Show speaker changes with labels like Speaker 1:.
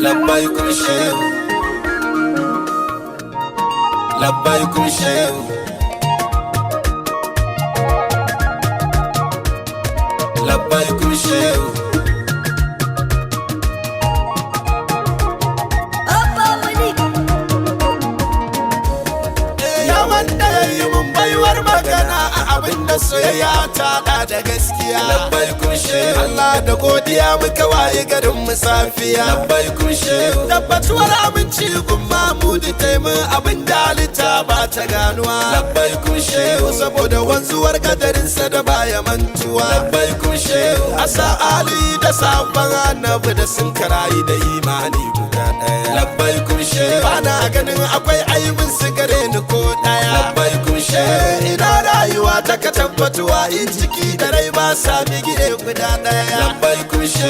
Speaker 1: Labbaikum shehu. Labbaikum shehu. Labbaikum shehu.
Speaker 2: Abba Malik.
Speaker 1: Ya wanda ya yi mun baiwar magana a abin da soyayya ta da da gaskiya. Labbaikum shehu. Allah da godiya muka waye garin mu safiya. Labbaikum shehu. Tabbatuwar aminci gun Mahmudu taimun abin da halitta ba ta ganuwa. Labbaikum shehu. Saboda wanzuwar kadarinsa da baya mantuwa. Labbaikum shehu. Asa Ali da sabon annabi da sun karayi da imani guda ɗaya. Labbaikum shehu. Bana ganin akwai aibin su gare ni ko ɗaya. Labbaikum shehu. Ina rayuwa ta ka tabbatuwa in ciki da rai ba sami gire guda ɗaya. Labbaikum shehu.